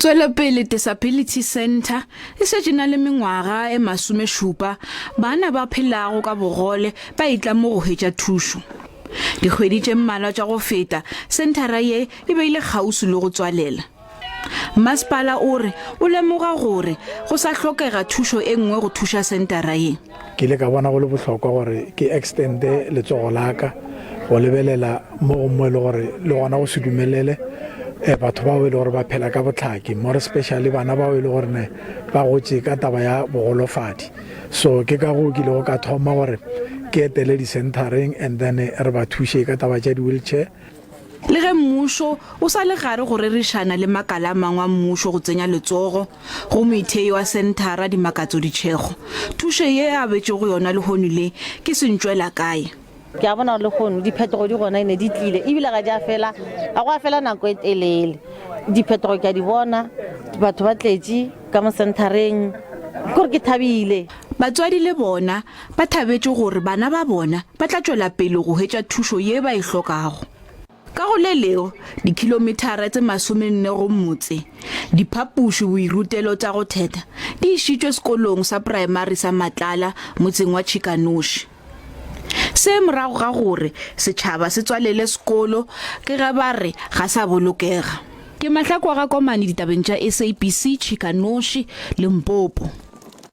Tšwelopele Disability Centre e šetše na le mengwaga e masomešupa bana ba phelago ka bogole ba etla mo go hwetša thušo. Dikgwedi tše mmalwa tša go feta, senthara ye e be e le kgauswi le go tswalela. Masepala o re o lemoga gore go sa hlokega thušo e nngwe go thuša sentara ye. Ke ile ka bona go le bohlokwa gore ke extende letsogo la ka go lebelela mo go mo e le gore le gona go se dumelele eh, batho bao e le gore ba phela ka bohlaki, more especially bana bao e le gore ne ba gotše ka taba ya bogolofadi. So ke ka go ke ilego ka thoma gore ke etele di-centereng and then re ba thuše ka taba tša di-wheelchair. Le ge mmušo o sa le gare go rerišana le makala a mangwe a mmušo go tsenya letsogo go moithei wa senthara Dimakatso Ditšhego, thušo ye a abetšego yona lehono le ke sentšwelakae. Ke a bona gore lehono diphetogo di gona, ene di tlile ebile ga di a fela, ga go a fela nako e telele. Diphetogo ke a di bona, batho ba tletše ka mo senthareng, ke gore ke thabile. Batswadi le bona ba thabetše gore bana ba bona ba tla tšwela pele go hwetša thušo ye ba e hlokago. Ka go le leo, dikhilomithara tse masomenne go motse, diphapoši boirutelo tša go thetha di išitšwe sekolong sa praemari sa Matlala motseng wa Tšhikanoši. Se morago ga gore setšhaba se tswalele sekolo ke ge ba re ga sa bolokega. Ke Mahlako wa ga Komane ditabeng tša SABC, Tšhikanoši, Limpopo.